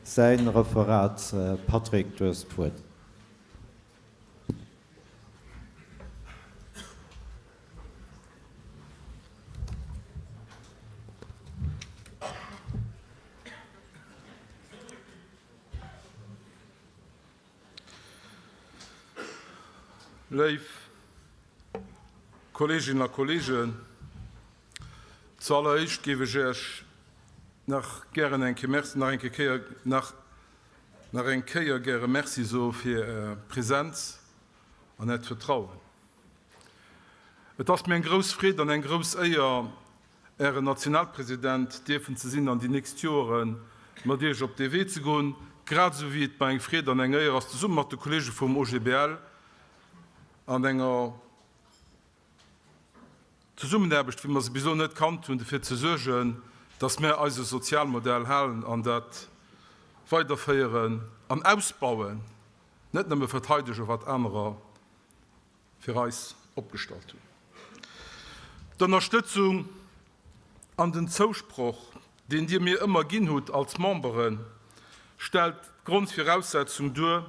Säin Referat. Patrick, du hues d'Wuert. Léif Kolleeginnen a Kolleegen, zu alleréischt géif ech Iech nach gären eng Kéier Merci, nach eng Kéier, nach, nach eng Kéier gäre Merci soe fir Är Präsenz an Äert Vertrauen. Et ass mir eng grouss Freed an eng grouss Éier, Ären Nationalpresident dierfen ze sinn an déi nächst Joere mat Iech op dee Wee ze goen, grad esou wéi et mer eng Freed an eng Éier ass, zesumme mat de Kollege vum OGBL an enger Zesummenaarbecht, wéi mer se bis elo net kannt hunn, dofir ze suergen, dass mär eise Sozialmodell halen an dat weiderféieren an ausbauen, net nëmme verteidegen, wat anerer fir eis opgestallt hunn. D'Ënnerstëtzung an den Zousproch, deen Dir mir ëmmer ginn hutt als Memberen, stellt d'Grondviraussetzung duer,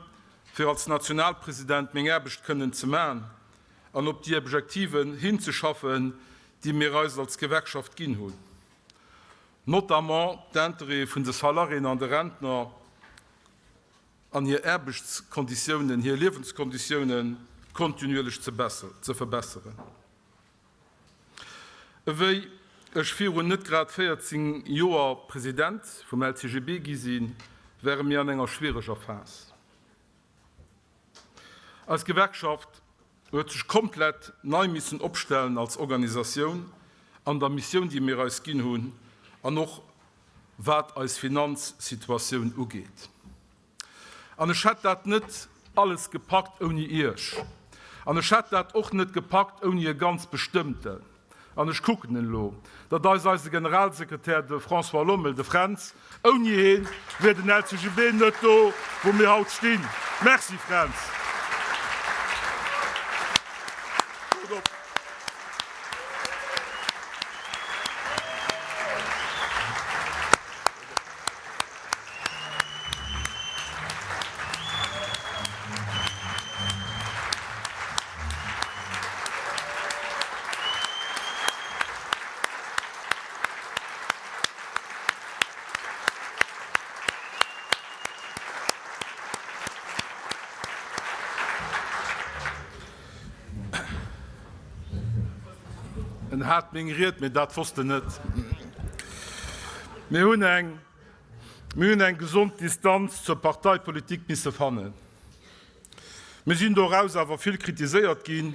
fir als Nationalpresident meng Aarbecht kënnen ze man an op déi Objektiven hinzeschaffen, déi mir eis als Gewerkschaft ginn hunn, notamment d'Intérêtë vun de Salariéen an de Rentner an hir Aarbechtskonditiounen, hir Liewenskonditiounen kontinuierlech ze verbesseren. Ewéi ech virun net grad 14 Joer President vum LCGB gi sinn, ware mir an enger schwiereger Phas. Eis Gewerkschaft huet sech komplett nei missen opstellen als Organisatioun an der Missioun, déi mir eis ginn hunn, an och wat eis Finanzsituatioun ugeet. An ech hätt dat net alles gepackt ouni Iech. An ech hätt dat och net gepackt ouni e ganz bestëmmten. An ech kucken en elo, dat eis eise Generalsekretär, de François Lommel, de Fränz. Ouni heen wier den LCGB net do, wou mir haut stinn. Merci Fränz! En hat meng Ried, mee dat wosst en net. Mir hunn eng, mir hunn eng gesond Distanz zur Parteipolitik misse fannen. Mir sinn doraus awer vill kritiséiert ginn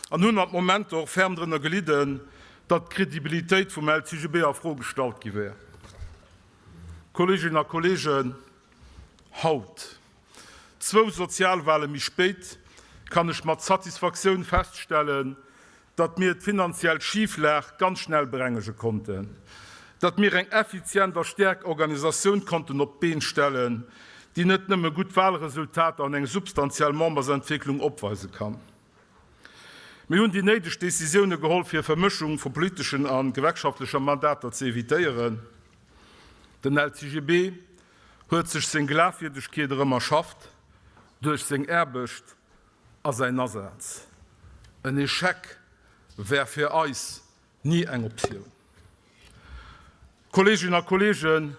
an hunn mat Momenter och ferm drënner gelidden, datt d'Credibilitéit vum LCGB a Fro gestallt gi wär. Kolleeginnen a Kolleegen, haut, zwou Sozialwale méi spéit, kann ech mat Satisfaktioun feststellen, datt mir d'finanziell Schiflag ganz schnell berengege konnten, datt mir eng effizient a staark Organisatioun konnten op d'Been stellen, déi net nëmme gutt Wahlresultater an eng substantiell Membersentwécklung opweise kann. Mir hunn déi néideg Décisioune geholl, fir Vermëschung vu politeschen a gewerkschaftlecher Mandater ze evitéieren. Den LCGB huet sech seng Glafwierdegkeet erëm erschafft duerch seng Aarbecht a säin Asaz. En Echec wär fir eis ni eng Optioun. Kolleeginnen a Kolleegen,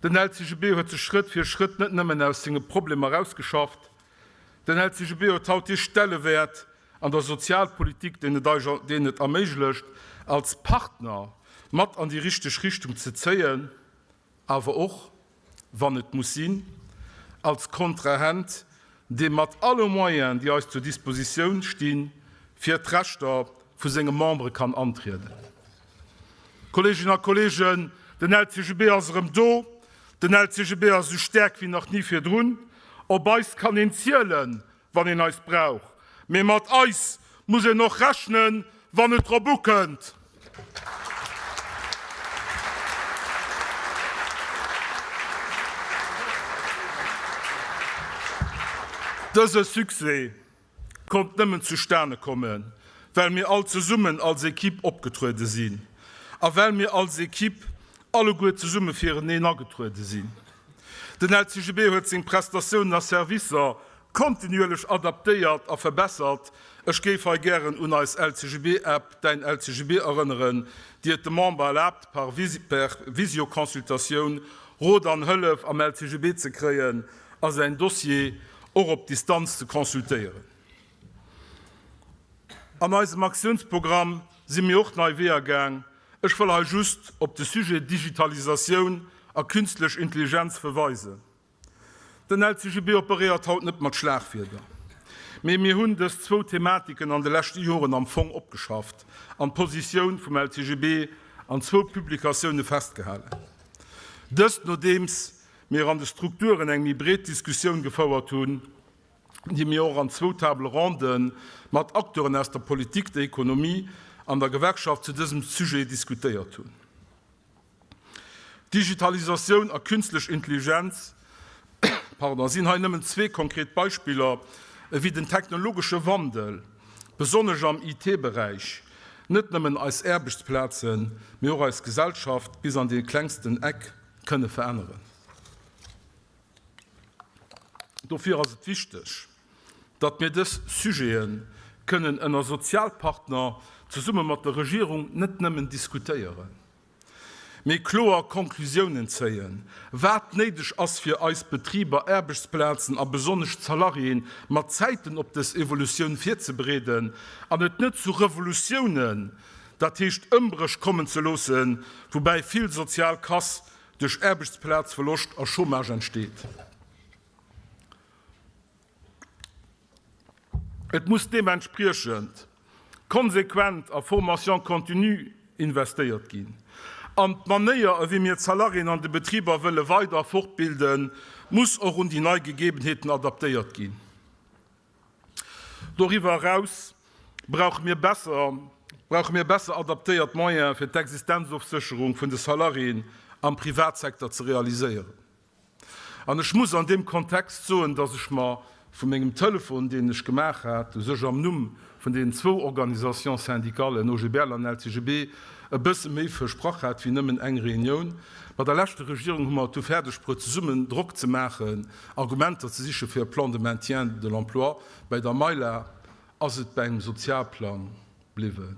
den LCGB huet sech Schrëtt fir Schrëtt net nëmmen aus senge Problemer erausgeschafft, den LCGB huet haut dee Stellewäert an der Sozialpolitik, deen et eis, deen et erméiglecht, als Partner mat an déi richteg Richtung ze zéien, awer och, wann et muss sinn, als Kontrahent, dee mat alle Moyenen, déi eis zur Dispositioun stinn, fir d'Rechter vu senge Membere kann antrieden. Kolleeginnen a Kolleegen, den LCGB ass erëm do. Den LCGB ass esou staark wéi nach ni virdrun. Op eis kann een zielen, wann een eis brauch, mee mat eis muss een och rechnen, wann et drop ukënnt. Dëse Succès konnt nëmmen zustane kommen, well mir all zesummen als Equipe opgetruede sinn a well mir als Equipe alleguer zesumme fireneen agetruede sinn. Den LCGB huet seng Prestatiounen a Servicer kontinuierlech adaptéiert a verbessert. Ech géif hei gären un eis LCGB-App Däin LCGB erënneren, déi et dem Member erlaabt, par Visioconsultatioun Rot an Hëllef am LCGB ze kréien a säin Dossier och op Distanz ze consultéieren. An eisem Aktiounsprogramm si mir och nei Weeër gaang. Ech wëll hei just op de Sujet Digitalisatioun a künstlech Intelligenz verweisen. Den LCGB operéiert haut net mat Schlagwierder, mee mir hunn dës zwou Thematiken an de leschte Joren am Fong opgeschafft an d'Positioun vum LCGB an zwou Publikatioune festgehalen. Dëst nodeems mir an de Strukturen eng méi breet Diskussioun gefouert hunn, déi mir och an zwou Table ronden mat Acteuren aus der Politik, der Ekonomie an der Gewerkschaft zu dësem Sujet diskutéiert hunn. Digitalisatioun a künstlech Intelligenz, pardon, sinn hei nëmmen zwee konkret Beispiller, ewéi den technologesche Wandel, besonnesch am IT-Beräich, net nëmmen eis Aarbechtsplazen, mee och eis Gesellschaft bis an dee klengsten Eck kënne veränneren. Dofir ass et wichteg, datt mir dës Sujete kënnen ënner Sozialpartner zesumme mat der Regierung net nëmmen diskutéieren, mee kloer Konklusiounen zéien, wat néideg ass fir eis Betriber, Aarbechtsplazen a besonnesch d'Salariéen mat Zäiten op dës Evolutioun virzebereeden an et net zu Revolutiounen, dat heescht Ëmbréch kommen ze loossen, woubäi vill sozial Casse duerch Aarbechtsplazverloscht a Chômage entsteet. Et muss deementspriechend konsequent a Formation continue investéiert ginn. An d'Manéier, ewéi mir d'Salariéen an de Betriber wëlle weider a fortbilden, muss och un déi nei Gegebenheeten adaptéiert ginn. Doriwwer eraus brauche mir besser brauche mir besser adaptéiert Moyene fir d'Existenzofsécherung vun de Salariéen am Privatsecteur ze realiséieren. An ech muss an deem Kontext soen, dass ech mer vu mengem Telefon, deen ech gemaach hat, u sech am Numm vun deenen zwou Organisations syndicales, OGBL an LCGB, e bësse méi versprach hat wéi nëmmen eng Reunioun. Mat der leschter Regierung hu mer et du fäerdeg bruet, zesummen Drock ze maachen, Argumenter ze siche fir e Plan de maintien de l'emploi. Bei der Maila ass et bei engem Sozialplang bliwwen.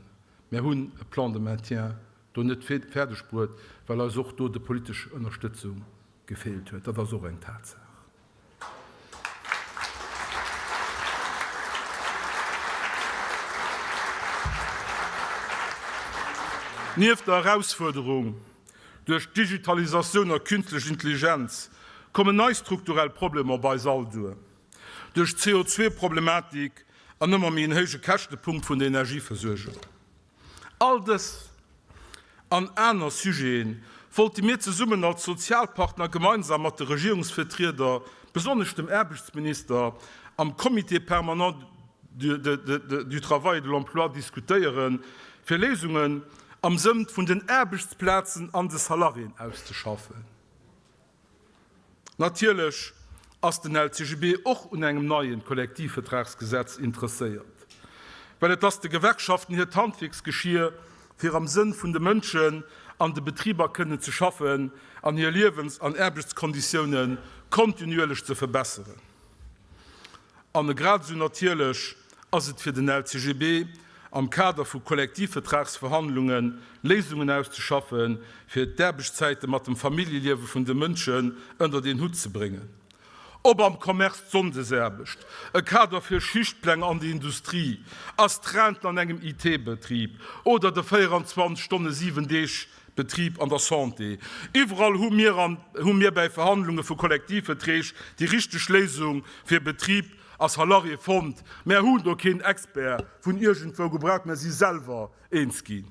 Mär hunn e Plan de maintien do net fäerdeg bruet, well eis och do de politesch Ënnerstëtzung gefeelt huet. Dat ass och eng Tatsaach. Nieft der Erausfuerderung duerch d'Digitalisatioun a künstlech Intelligenz kommen nei strukturell Problemer op eis all duer, duerch d'CO2-Problematik an ëmmer méi en héije Käschtepunkt vun der Energieversuergung. All dës an aner Sujete wollte mir zesummen als Sozialpartner gemeinsam mat de Regierungsvertrieder, besonnesch dem Aarbechtsminister, am Comité permanent du travail et de l'emploi diskutéieren, fir Léisungen am Sënn vun den Aarbechtsplazen an de Salariéen auszeschaffen. Natierlech ass den LCGB och un engem neien Kollektivvertragsgesetz interesséiert, well et ass de Gewerkschaften hiert Handwierksgeschier, fir am Sënn vun de Mënschen an de Betriber kënnen ze schaffen an hir Liewens an Aarbechtskonditioune kontinuierlech ze verbesseren. An grad esou natierlech ass et fir den LCGB, am Kader vu Kollektivvertragsverhandlunge Léisungen auszeschaffen, fir d'Aarbechtszäite mat dem Familljeliewe vun de Mënschen ënnert een Hutt ze bréngen. Ob am Commerce d'Sonndesaarbecht, e Kader fir Schichtpläng an der Industrie, Astreinten an engem IT-Betrib oder de 24 Stonne 7 Deeg Betrib an der Santé. Iwwerall hu mir an hu mir bäi Verhandlunge vu Kollektivverträg déi richteg Léisung fir Betrib a Salarié fonnt. Mär hunn do keen Expert vun iergendwou gebraucht, mär si selwer eens ginn.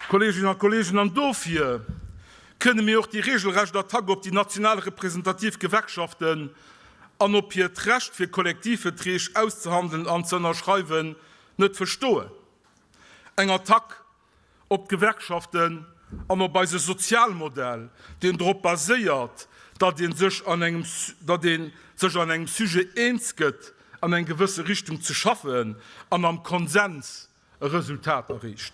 Kolleeginnen a Kolleegen, an dofir kënne mir och déi regelrecht Attack op déi national representativ Gewerkschaften an op hiert Recht fir Kollektivverträg auszehandelen an ze ënnerschreiwen, net verstoen. Eng Attack op d'Gewerkschaften an op eise Sozialmodell, deen drop baséiert, datt ee sech an engem, datt ee sech an engem Sujet eens gëtt, an eng gewësse Richtung ze schaffen an am Konsens. e Resultat erreecht.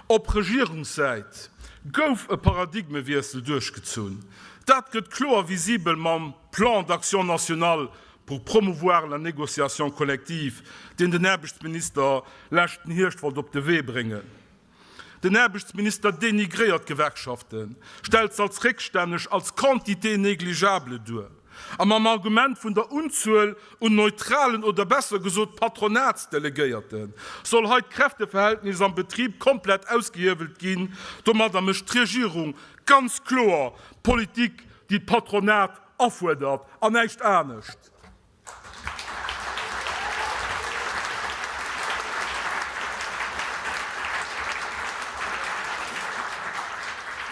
Op Regierungssäit gouf e Paradigmewiessel duerchgezunn. Dat gëtt kloer visibel mam Plan d'action national pour promouvoir la négociation collective, deen den Aarbechtsminister leschten Hierscht wollt op de Wee bréngen. Den Aarbechtsminister denigréiert d'Gewerkschaften, stellt se als réckstänneg, als quantité négligeable duer a mam Argument vun der Unzuel un neutralen oder besser gesot Patronatsdelegéierte soll hei d'Kräfteverhältnis am Betrib komplett ausgehiewelt ginn. Domadder mécht d'Regierung ganz kloer Politik, déi d'Patronat afuerdert an näischt anescht.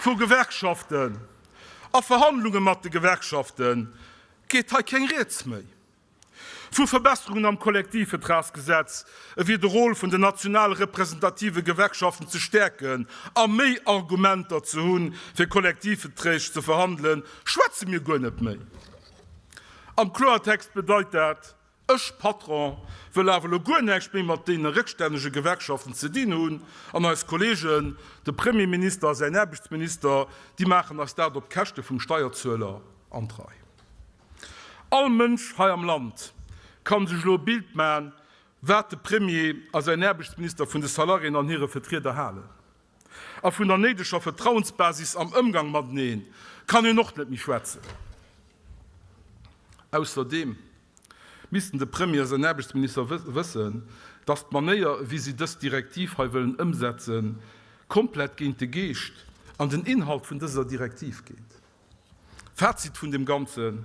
Vu Gewerkschaften a Verhandlunge mat de Gewerkschafte geet hei keng Rieds méi. Vu Verbesserungen am Kollektivvertragsgesetz, ewéi de Rôle vun den nationale representative Gewerkschaften ze stäerken a méi Argumenter ze hunn, fir Kollektivverträg ze verhandelen, schwätze mir guer net méi. Am Kloertext bedeit dat, Ech, Patron, wëll awer elo guer näischt méi mat deene réckstännege Gewerkschaften ze dinn hunn, an eis Kollegen, de Premierminister a säin Aarbechtsminister, déi maachen eis dat op d'Käschte vum Steierzueler an d'Rei. All Mënsch hei am Land kann sech elo e Bild man, wat de Premier a säin Aarbechtsminister vun de Salariéen an hire Vertrieder halen. A vun der néideger Vertrauensbasis am Ëmgang matenee kann een och net méi schwätzen. Ausserdeem missten de Premier a säin Aarbechtsminister wëssen, datt d'Manéier, wéi si dës Direktiv hei wëllen ëmsetzen, komplett géint de Geescht an den Inhalt vun dëser Direktiv geet. Fazit vun deem Ganzen,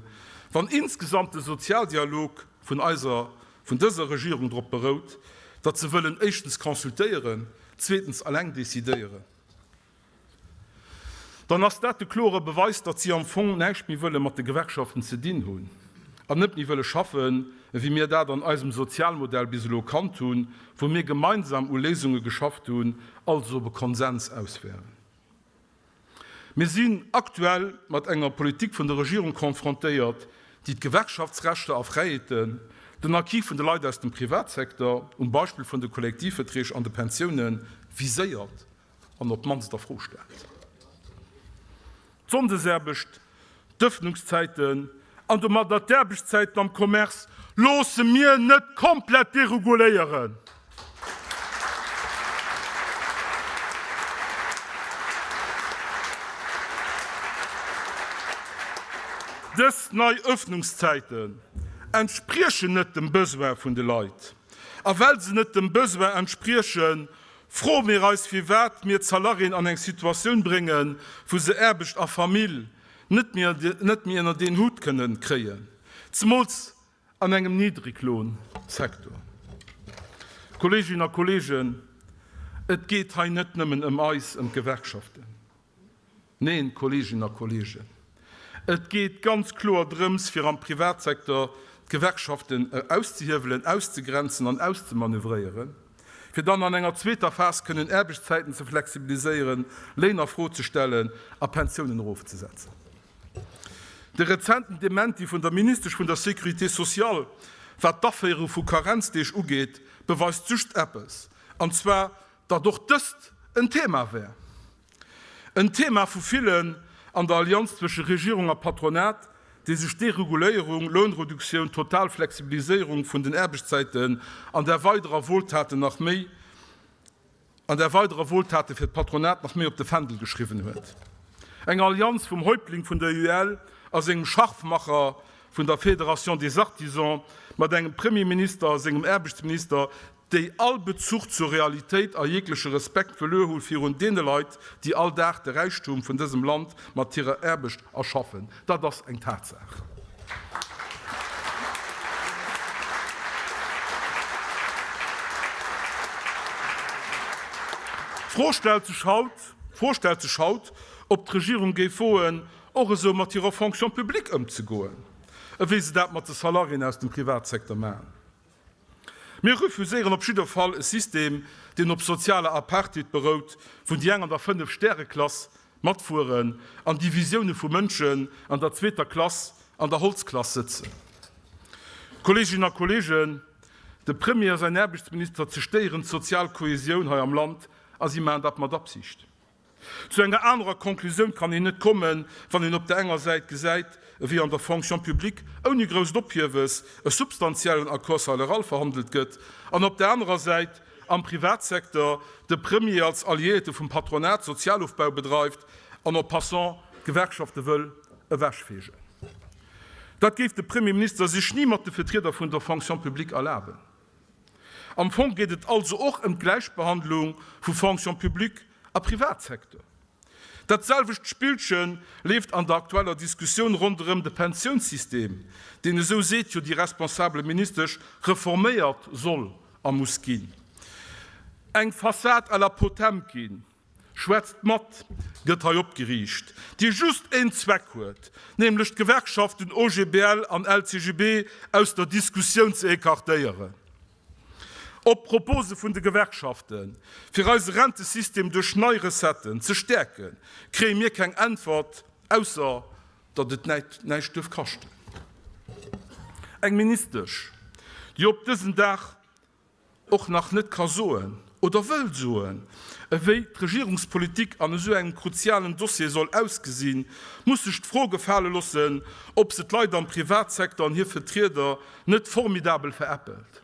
Wann insgesamt de Sozialdialog vun eiser, vun dëser Regierung drop berout, datt se wëllen éischtens consultéieren, zweetens alleng decidéieren, dann ass dat de klore Beweis, datt si am Fong näischt méi wëlle mat de Gewerkschaften ze dinn hunn an net méi wëlle schaffen, ewéi mir dat an eisem Sozialmodell bis elo kannt hunn, wou mir gemeinsam u Léisunge geschafft hunn, also op e Konsens aus wären. Mir sinn aktuell mat enger Politik vun der Regierung confrontéiert, déi d'Gewerkschaftsrechter a Fräiheeten, den Acquis vun de Leit aus dem Privatsecteur, um Beispill vun de Kollektivverträg an de Pensiounen, viséiert an op d'mannst a Fro stellt. D'Sonndesaarbecht D'Ëffnungszäiten an domadder d'Aarbechtszäiten am Commerce loosse mir net komplett dereguléieren. Dës nei Ëffnungszäiten entspriechen net dem Besoin vun de Leit. A well se net dem Besoin entspriechen, froe mir eis firwat mir d'Salariéen an eng Situatioun bréngen, wou se Aarbecht a Famill net méi net méi ënnert een Hut kënnen kréien, zemools an engem Niddreglounsektor. Kolleeginnen a Kolleegen, et geet hei net nëmmen ëm eis, ëm d'Gewerkschaften. Neen, Kolleeginnen a Kolleegen, et geet ganz kloer drëms, fir am Privatsecteur d'Gewerkschaften auszehiewelen, auszegrenzen an auszemanövréieren, fir dann an enger zweeter Phas kënnen Aarbechtszäiten ze flexibiliséieren, Léin a Fro ze stellen a Pensiounen erofzesetzen. De rezenten Dementi vun der Ministesch vun der Sécurité sociale, wat d'Aféierung vu Karenzdeeg ugeet, beweist just eppes, an zwar, datt och dëst en Thema wär. En Thema vu villen an der Allianz zwësche Regierung a Patronat, déi sech Dereguléierung, Lounreduktioun, total Flexibiliséierung vun den Aarbechtszäiten an där weiderer Wohltaten nach méi an där weiderer Wohltate fir d'Patronat nach méi op de Fändel geschriwwen huet. Eng Allianz vum Häuptling vun der UEL a sengem Scharfmacher vun der Fédération des Artisans mat engem Premierminister a sengem Aarbechtsminister, déi all Bezuch zur Realitéit a jegleche Respekt verluer hu virun deene Leit, déi all Dag de Räichtum vun dësem Land mat hirer Aarbecht erschaffen. Dat ass eng Tatsaach. D'Fro stellt sech haut, d'Fro stellt sech haut, ob d'Regierung géif woen, och esou mat hirer Fonction publique ëmzegoen, ewéi se dat mat de Salariéen aus dem Privatsecteur maachen. Mir refuséieren op jidder Fall e System, deen op sozialer Apartheid berout, wou déi eng an der Fënnef-Stäre-Klass matfueren an Divisioune vu Mënschen an der zweeter Klass, an der Holzklass sëtzen. Kolleeginnen a Kolleegen, De Premier a säin Aarbechtsminister zerstéieren d'sozial Kohesioun hei am Land a si maachen dat mat Absicht. Zu enger anerer Konklusioun kann een net kommen, wann een op der enger Säit gesäit, ewéi an der Fonction publique ouni grousst Ophiewes e substantiellen Accord salaral verhandelt gëtt, an op der anerer Säit am Privatsecteur de Premier als Alliéierte vum Patronat Sozialofbau bedreift an en passant d'Gewerkschafte wëll ewechfeegen. Dat géif de Premierminister sech ni mat de Vertrieder vun der Fonction publique erlaben. Am Fong geet et also och ëm d'Gläichbehandlung vu Fonction publique a Privatsecteur. Dat selwecht Spillche leeft an der aktueller Diskussioun ronderëm de Pensiounssystem, deen, esou seet jo déi responsabele Ministesch, reforméiert soll a muss ginn. Eng Fassad à la Potemkin. Schwätzt mat gëtt hei opgeriicht, déi just een Zweck huet, nämlech d'Gewerkschaften OGBL an LCGB aus der Diskussioun ze écartéieren. Op d'Propose vun de Gewerkschaften, fir eise Rentesystem duerch nei Recetten ze stäerken, kréie mir keng Äntwert, ausser datt et näischt duerf kaschten. Eng Ministesch, déi op dësen Dag och nach net ka soen oder wëll soen, ewéi d'Regierungspolitik an esou engem kruzialen Dossier soll ausgesinn, muss sech d'Fro gefale loossen, ob se d'Leit am Privatsecteur an hir Vertrieder net formidabel veräppelt.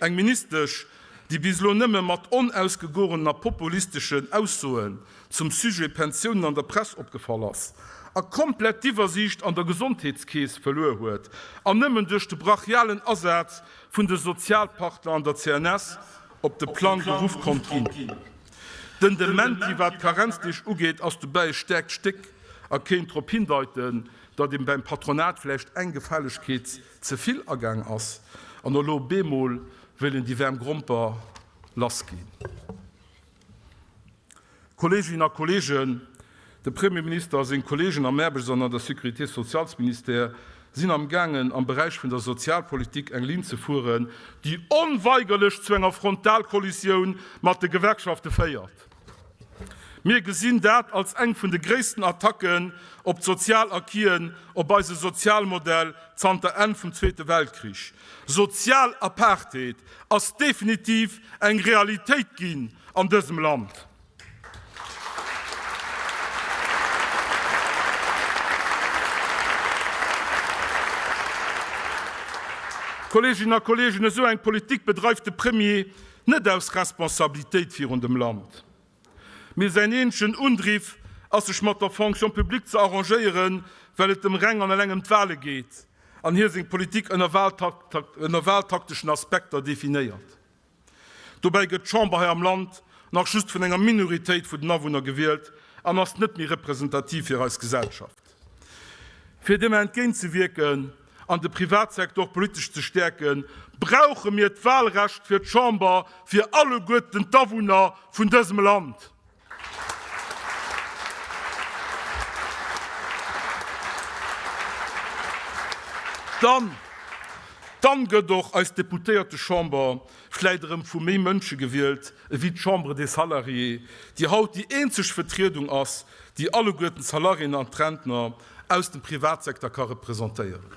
Eng Ministesch, déi bis elo nëmme mat onausgegorenen a populisteschen Aussoen zum Sujet Pensiounen an der Press opgefall ass a komplett d'Iwwersiicht an der Gesondheetskeess verluer huet an nëmmen duerch de brachialen Asaz vun de Sozialpartner an der CNS op de Plang geruff konnt ginn. Den Dementi wat d'Karenzdeeg ugeet ass dobäi e stäerkt Stéck a kéint drop hindeiten, datt een beim Patronat vläicht eng Gefällegkeet ze vill agaang ass an elo bemol wéilen déi waarm Gromper lass ginn. Kolleeginnen a Kolleegen, de Premierminister a seng Kolleegen am Aarbechts an an der Sécurité-sociales-Ministère sinn am gaangen, am Beräich vun der Sozialpolitik eng Linn ze fueren, déi onweigerlech zu enger Frontalkollisioun mat de Gewerkschafte féiert. Mir gesinn dat als eng vun de gréissten Attacken op d'sozial Acquisen, op eise Sozialmodell zanter Enn vum Zweete Weltkrich. Sozial Apartheid ass definitiv eng Realitéit ginn an dësem Land. Kolleeginnen a Kolleegen, esou eng Politik bedreift de Premier net aus Responsabilitéit virun dem Land, mee säin eenzegen Undriff ass sech mat der Fonction publique ze arrangéieren, well et em reng an eleng ëm d'Wale geet an hie seng Politik ënner wahltakteschen Aspekter definéiert. Dobäi gëtt d'Chamber hei am Land nach just vun enger Minoritéit vun den Awunner gewielt an ass net méi representativ fir eis Gesellschaft. Fir deem entgéintzewierken an de Privatsecteur politesch ze stäerken, brauche mir d'Wahlrecht fir d'Chamber fir alleguerten d'Awunner vun dësem Land. Dann, dann gëtt och eis Deputéiertechamber vläit erëm vu méi Mënsche gewielt ewéi d'Chambre des Salariés, déi haut déi eenzeg Vertriedung ass, déi alleguerten d'Salariéen an d'Rentner aus dem Privatsecteur ka representéieren.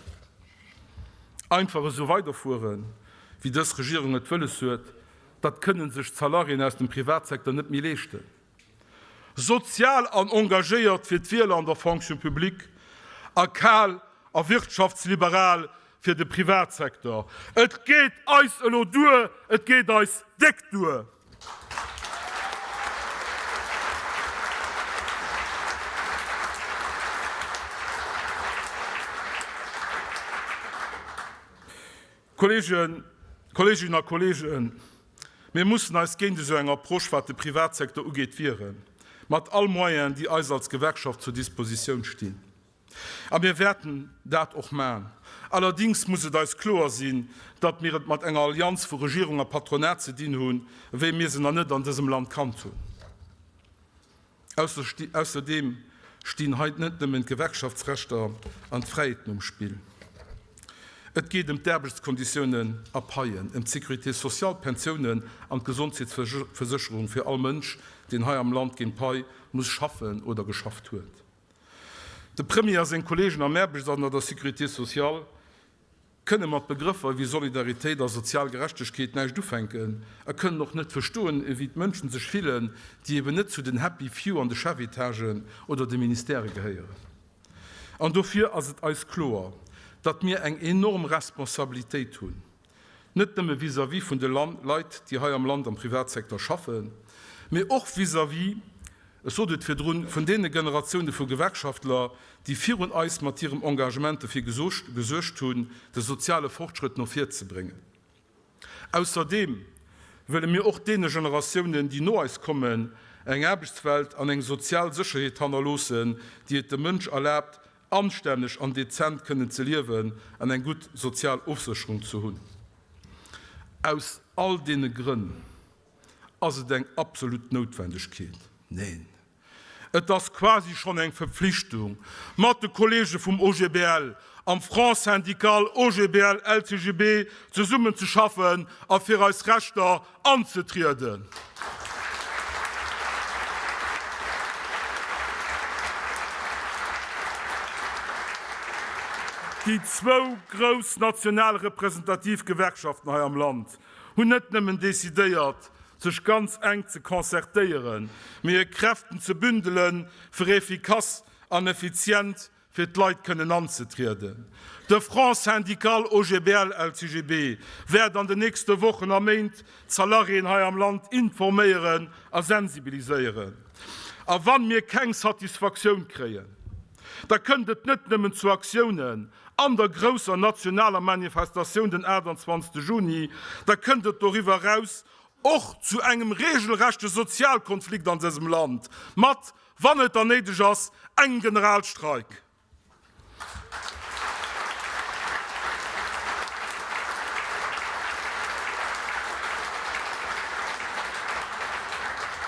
Einfach esou weiderfueren, wéi dës Regierung et wëlles huet, Dat kënne sech d'Salariéen aus dem Privatsecteur net méi leeschten. Sozial an engagéiert fir d'Wieler an der Fonction publique a kal a wirtschaftsliberal fir de Privatsecteur. Et geet eis elo duer, et geet eis déck duer! Kolleegen, Kolleeginnen a Kolleegen, mir mussen eis géint esou eng Approche, wat de Privatsecteur ugeet, wieren, mat all Moyen, déi eis als Gewerkschaft zur Dispositioun stinn. A mir wäerten dat och man. Allerdings muss et eis kloer sinn, datt mir et mat enger Allianz vu Regierung a Patronat ze dinn hunn, wéi mir se nach net an dësem Land kannt hunn. Ausserdeem stinn hei net nëmmen d'Gewerkschaftsrechter an d'Fräiheeten um Spill. Et geet ëm d'Aarbechtskonditiounen a Paien, ëm d'Sécurité sociale, d'Pensiounen an d'Gesondheetsversécherung fir all Mënsch, deen hei am Land géint Pai muss schaffen oder geschafft huet. De Premier a seng Kolleegen am Aarbechts an an der Sécurité sociale. kënne mat Begrëffer ewéi Solidaritéit a sozial Gerechtegkeet näischt ufänken a kënnen och net verstoen, ewéi d'Mënschen sech fillen, déi eben net zu den Happy Few an de Chefetagen oder de Ministèrë gehéieren. An dofir ass et eis kloer, datt mir eng enorm Responsabilitéit hunn, net nëmme vis-à-vis vun de Leit, déi hei am Land am Privatsecteur schaffen, mee och vis-à-vis, ech sot et virdrun, vun deene Generatioune vu Gewerkschaftler, déi virun eis mat hirem Engagement dofir gesuergt hunn, de soziale Fortschrëtt no vir ze bréngen. Ausserdeem wëlle mir och deene Generatiounen, déi no eis kommen, eng Aarbechtswelt an eng sozial Sécherheet hannerloossen, déi et dem Mënsch erlaabt, anstänneg an dezent kënnen ze liewen an eng gutt sozial Ofsécherung ze hunn. Aus all deene Grënn ass et eng absolut Noutwendegkeet, neen, et ass quasi schonn eng Verpflichtung, mat de Kollege vum OGBL am Front syndical OGBL-LCGB zesummenzeschaffen a fir eis Rechter anzetrieden. Déi zwou grouss national representativ Gewerkschaften hei am Land hunn net nëmmen decidéiert, sech ganz enk ze concertéieren, mee hir Kräften ze bündelen, fir efficace an effizient fir d'Leit kënnen anzetrieden. De Front syndical OGBL-LCGB wäert an den nächste Wochen a Méint d'Salariéen hei am Land informéieren a sensibiliséieren. A wann mir keng Satisfaktioun kréien, da kënnt et net nëmmen zu Aktiounen an der grousser nationaler Manifestatioun den 28 Juni, da kënnt et doriwwer eraus och zu engem regelrechte Sozialkonflikt an dësem Land mat wann et dann néideg ass, engem Generalstreik.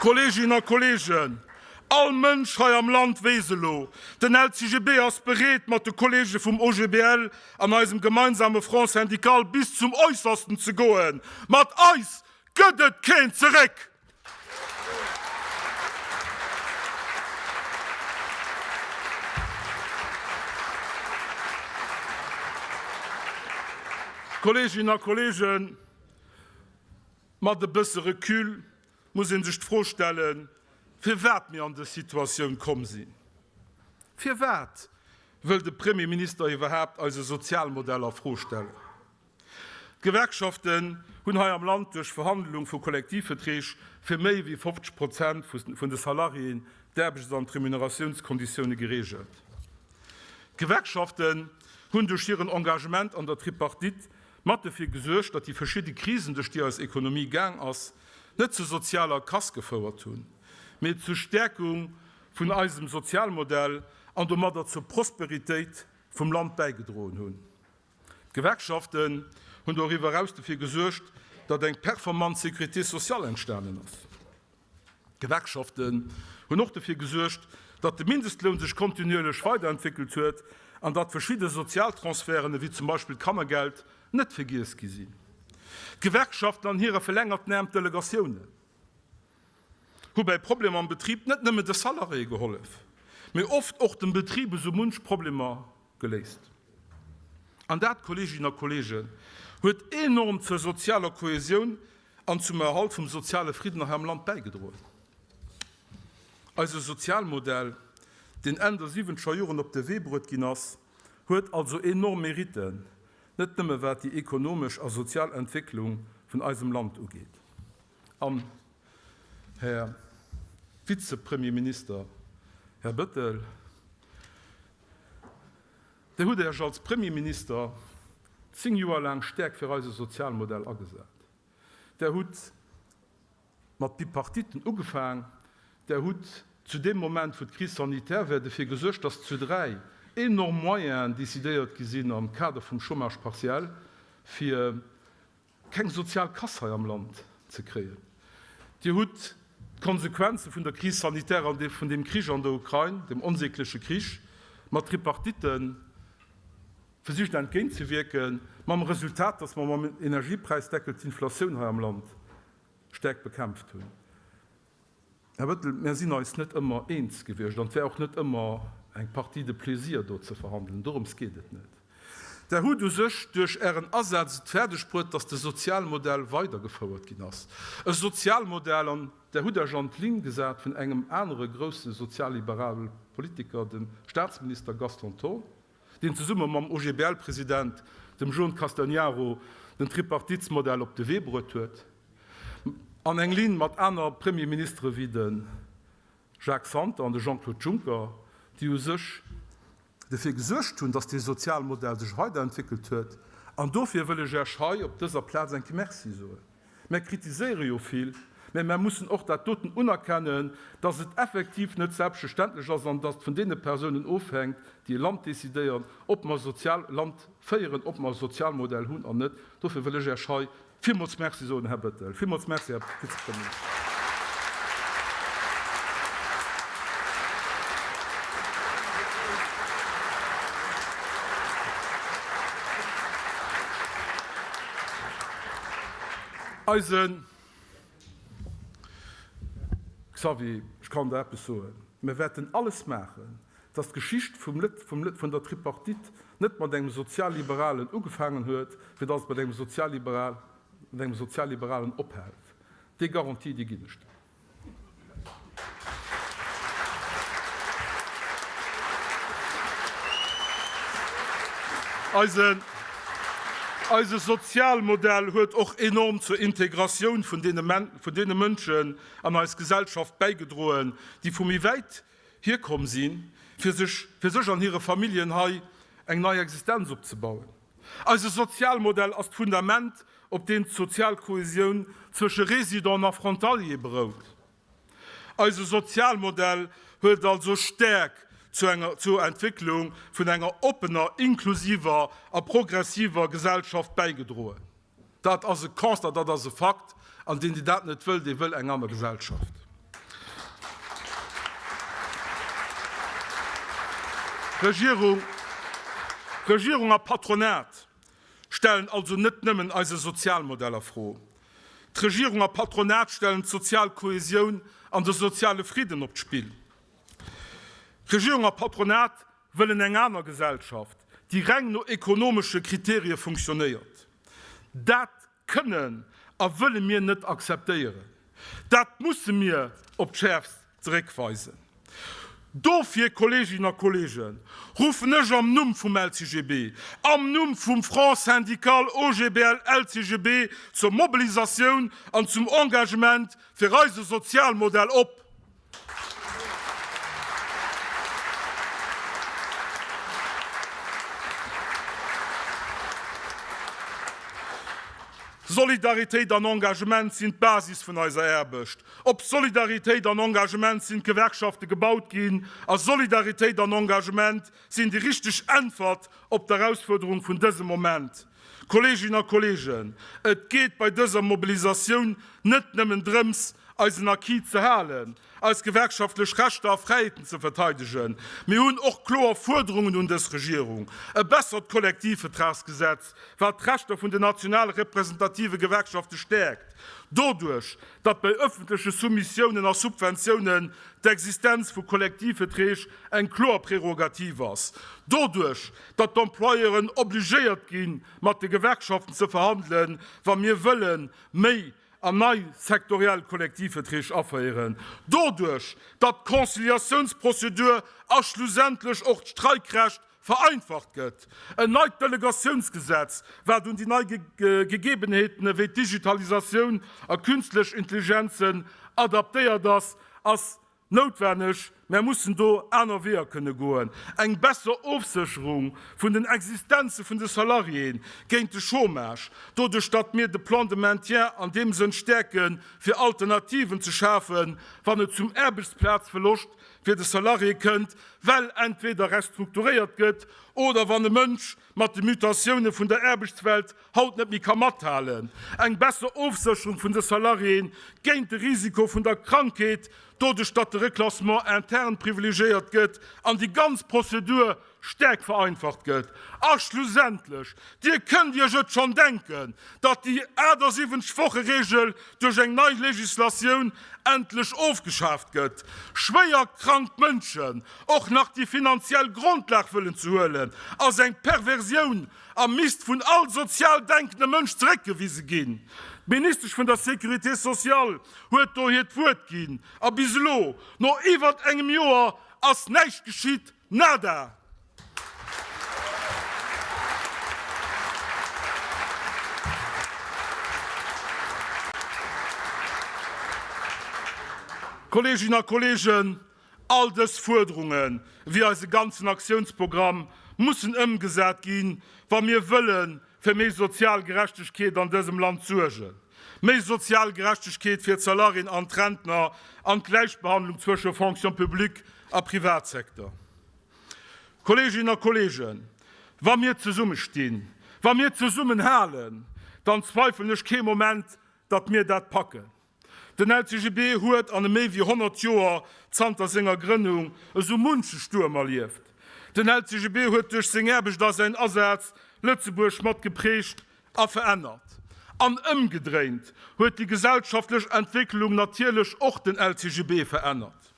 Kolleeginnen a Kolleegen, all Mënsch hei am Land weess elo, den LCGB ass bereet, mat de Kolleege vum OGBL an eisem gemeinsame Front syndical bis zum Äussersten ze goen. Mat eis gëtt et keen Zeréck! Kolleeginnen a Kolleegen, mat e bësse Recul muss ee sech d'Fro stellen, firwat mir an dës Situatioun komm sinn. Firwat wëll de Premierminister iwwerhaapt eise Sozialmodell a Fro stellen? D'Gewerkschaften hunn hei am Land duerch Verhandlung vu Kollektivverträg fir méi wéi 50 Prozent vun de Salariéen d'Aarbechts an d'Remuneratiounskonditioune gereegelt. D'Gewerkschaften hunn duerch hiren Engagement an der Tripartite mat dofir gesuergt, datt déi verschidde Krisen, duerch déi eis Ekonomie gaang ass, net zu sozialer Casse gefouert hunn, mee zur Stäerkung vun eisem Sozialmodell an domadder zur Prosperitéit vum Land bäigedroen hunn. D'Gewerkschaften hunn doriwwer eraus dofir gesuergt, datt eng performant Sécurité sociale entstanen ass. D'Gewerkschaften hunn och dofir gesuergt, datt de Mindestloun sech kontinuierlech weiderentwéckelt huet an datt verschidde Sozialtransferten, ewéi zum Beispill d'Kannergeld, net vergiess gi sinn. D'Gewerkschaften an hire verlängerten Aarm d'Delegatiounen hu bei Problemer am Betrib net nëmme de Salariéë gehollef, mee oft och dem Betrib esou munch Problemer geléist. An dat, Kolleeginnen a Kolleegen, huet enorm zur sozialer Kohäsioun an zum Erhalt vum soziale Fridden hei am Land bäigedroen. Eise Sozialmodell, deen Enn der siwwenzeger Joren op de Wee bruet ginn ass, huet also enorm Meritten, net nëmme wat déi ekonomesch a sozial Entwécklung vun eisem Land ugeet. An, Här Vizepremierminister, Här Bettel, Dir hutt Iech als Premierminister 10 Joer laang staark fir eise Sozialmodell agesat. Der hutt mat Bipartiten ugefaang. Der hutt zu deem Moment, wou d'Crise sanitaire war, dofir gesuergt, dass zu 3 enorm Moyenen decidéiert gi sinn am Kader vum Chômage partiel, fir keng sozial Casse hei am Land ze kréien. Dir hutt d'Konsequenze vun der Crise sanitaire an vun deem Krich an der Ukrain, deem onsägleche Krich, mat Tripartite versicht entgéintzewierken, mam Resultat, dass mer mam Energiepräisdeckel d'Inflatioun hei am Land staark bekämpft hunn. Här Bettel, mär sinn eis net ëmmer eens gewiescht an et war och net ëmmer eng Partie de plaisir do ze verhandelen. Dorëms geet et net. Der hutt u sech duerch Ären Asaz et fäerdeg bruet, dass de Sozialmodell weidergefouert ginn ass. E Sozialmodell, an Der hutt Iech an d'Linn gesat vun engem anere grousse sozialliberale Politiker, dem Staatsminister Gaston Thorn, deen zesumme mam OGBL-President, dem John Castegnaro, den Tripartitsmodell op de Wee bruet huet, an eng Linn mat aner Premierministere wéi de Jacques Santer an de Jean-Claude Juncker, déi u sech derfir gesuergt hunn, dass dee Sozialmodell sech weiderentwéckelt huet. An dofir wëll ech Iech hei op dëser Plaz eng Kéier Merci soen. Mär kritiséiere jo vill, mä mär mussen och dat doten unerkennen, dass et effektiv net selbstverständlech ass an dass et vun deene Persounen ofhänkt, déi e Land decidéieren, ob mer e sozial Land féieren, ob mer e Sozialmodell hunn an net. Dofir wëll ech Iech hei Villmools Merci soen, Här Bettel. Villmools Merci, Här Vizepremierminister. Eise Xavier, ech kann der eppes soen, Mir wäerten alles maachen, dass d'Geschicht vum vun der Tripartite net mat engem Sozialliberalen ugefaangen huet, fir dass et mat engem Sozialliberal, mat engem Sozialliberalen ophält. Déi Garantie, déi ginn ech der. Eise, eise Sozialmodell huet och enorm zur Integratioun vun deene, vun deene Mënschen an eis Gesellschaft bäigedroen, déi vu méi wäit hierkomm sinn, fir sech fir sech an hire Familljen hei eng nei Existenz opzebauen. Eise Sozialmodell ass d'Fundament, op deem d'sozial Kohäsioun zwësche Résidenten a Frontalier berout. Eise Sozialmodell huet also staark zu enger zur Entwécklung vun enger oppener, inklusiver a progressiver Gesellschaft bäigedroen. Dat ass e Constat, dat ass e Fakt, an deen, deen dat net wëll, dee wëll eng aner Gesellschaft. Regierung, Regierung a Patronat stellen also net nëmmen eise Sozialmodell a Fro. D'Regierung a Patronat stellen d'sozial Kohesioun an de soziale Fridden op d'Spill. Regierung a Patronat wëllen eng aner Gesellschaft, déi reng no ekonomesche Kriterie funktionéiert. Dat kënnen a wëlle mir net akzeptéieren. Dat musse mir op d'Schäerfst zeréckweisen. Dofir, Kolleeginnen a Kolleegen, ruffen ech am Numm vum LCGB, am Numm vum Front syndical OGBL-LCGB zur Mobilisatioun an zum Engagement fir eise Sozialmodell op. Solidaritéit an Engagement sinn d'Basis vun eiser Aarbecht. Op Solidaritéit an Engagement sinn d'Gewerkschafte gebaut ginn a Solidaritéit an Engagement sinn déi richteg Äntwert op d'Erausfuerderung vun dësem Moment. Kolleeginnen a Kolleegen, et geet bei dëser Mobilisatioun net nëmmen drëms, eisen Acquis ze halen, eis gewerkschaftlech Rechter a Fräiheeten ze verteidegen. Mir hunn och kloer Fuerderungen un dës Regierung, e bessert Kollektivvertragsgesetz, wat d'Rechter vun den national representative Gewerkschafte stäerkt, doduerch datt bei ëffentleche Soumissiounen a Subventiounen d'Existenz vu Kollektivverträg eng kloer Prerogativ ass, doduerch datt d'Employeuren obligéiert ginn, mat de Gewerkschaften ze verhandelen, wa mir wëlle méi an nei sektoriell Kollektivverträg aféieren, doduerch datt d'Conciliatiounsprozedur a schlussendlech och d'Streikrecht vereinfacht gëtt, en neit Delegatiounsgesetz, wat un déi nei Gegebenheeten ewéi d'Digitalisatioun a künstlech Intelligenzen adaptéiert ass, ass Noutwenneg, mär mussen do aner Weeër kënne goen, eng besser Ofsécherung vun den Existenze vun de Salariéen géint de Chômage, doduerch datt mir de Plan de maintien an deem Sënn stäerken, fir Alternativen ze schafen, wann et zum Aarbechtsplazverloscht fir de Salarié kënnt, well entweder restrukturéiert gëtt oder wann e Mënsch mat de Mutatioune vun der Aarbechtswelt haut net méi ka mathalen, eng besser Ofsécherung vun de Salariéen géint de Risiko vun der Krankheet, doduerch datt de Reclassement interne. intern privilegiéiert gëtt an déi ganz Prozedur staark vereinfacht gëtt. A schlussendlech, Dir kënnt Iech et schonn denken, datt déi 78 Woche-Regel duerch eng nei Legislatioun endlech ofgeschaaft gëtt. Schwéier krank Mënschen och nach déi finanziell Grondlag wëllen ze huelen, ass eng Perversioun a misst vun all sozial denkendem Mënsch zeréckgewise ginn. D'Ministesch vun der Sécurité sociale huet do hiert Wuert ginn a bis elo, no iwwert engem Joer, ass näischt geschitt. Nada! Kolleeginnen a Kolleegen, all dës Fuerderungen, wéi eise ganzen Aktiounsprogramm, mussen ëmgesat ginn, wa mir wëlle fir méi sozial Gerechtegkeet an dësem Land suergen. Méi sozial Gerechtegkeet fir d'Salariéen an d'Rentner an d'Gläichbehandlung zwësche Fonction publique a Privatsecteur. Kolleeginnen a Kolleegen, wa mir zesummestinn, wa mir zesummenhalen, dann zweifelen ech kee Moment, datt mir dat packen. Den LCGB huet an e méi wéi 100 Joer zanter senger Grënnung esou munche Stuerm erlieft. Den LCGB huet duerch seng Aarbecht a säin Asaz Lëtzebuerg mat geprägt a verännert. An ëmgedréint huet déi gesellschaftlech Entwécklung natierlech och den LCGB verännert.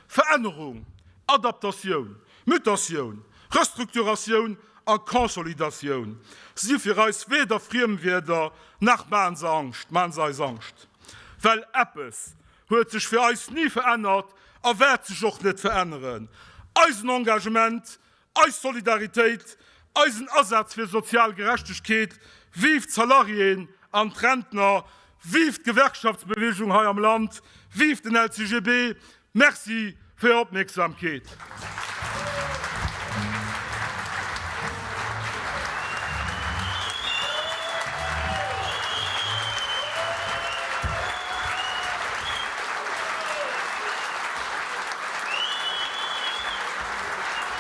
Verännerung, Adaptatioun, Mutatioun, Restrukturatioun a Consolidatioun si fir eis weder Friemwierder nach maachen se Angscht, maachen se eis Angscht. Well eppes huet sech fir eis ni verännert a wäert sech och net veränneren, eisen Engagement Eis Solidaritéit, eisen Asaz fir sozial Gerechtegkeet, vive d'Salariéen an d'Rentner, vive d'Gewerkschaftsbewegung hei am Land, vive den LCGB. Merci fir Är Opmierksamkeet.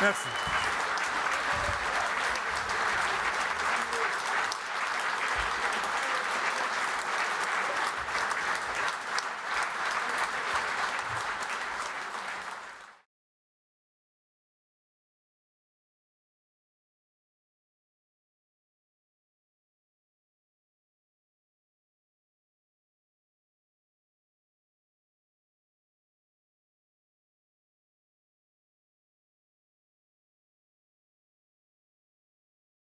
Merci.